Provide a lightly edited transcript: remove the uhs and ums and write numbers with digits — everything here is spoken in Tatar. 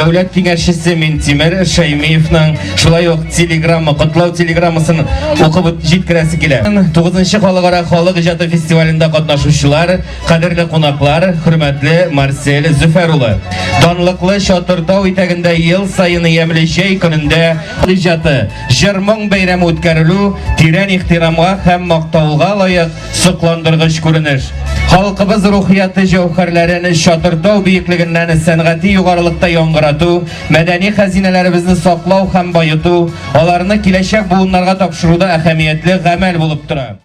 Дәүләт киңәшчесе Минтимер Шәймиевның шулай ук телеграмма, котлау телеграммасын укып җиткерәсе килә. 9 халыкара халык иҗаты фестивалендә катнашучылар, кадерле кунаклар, хөрмәтле Марсель Зөфәр улы. Данлыклы Чатыртау итәгендә ел саен ямьле җәй көнендә иҗаты, җыр-моң бәйрәме үткәрелү тирән ихтирамга һәм мактауга лаек Сокландыргыч күренеш. Халкыбыз рухияты җәүһәрләрен Чатыртау биеклегеннән сәнгати югарылыкта яңгырату, мәдәни хәзинәләребезне саклау һәм баету, аларны киләчәк буыннарга тапшыруда әһәмиятле гамәл булып тора.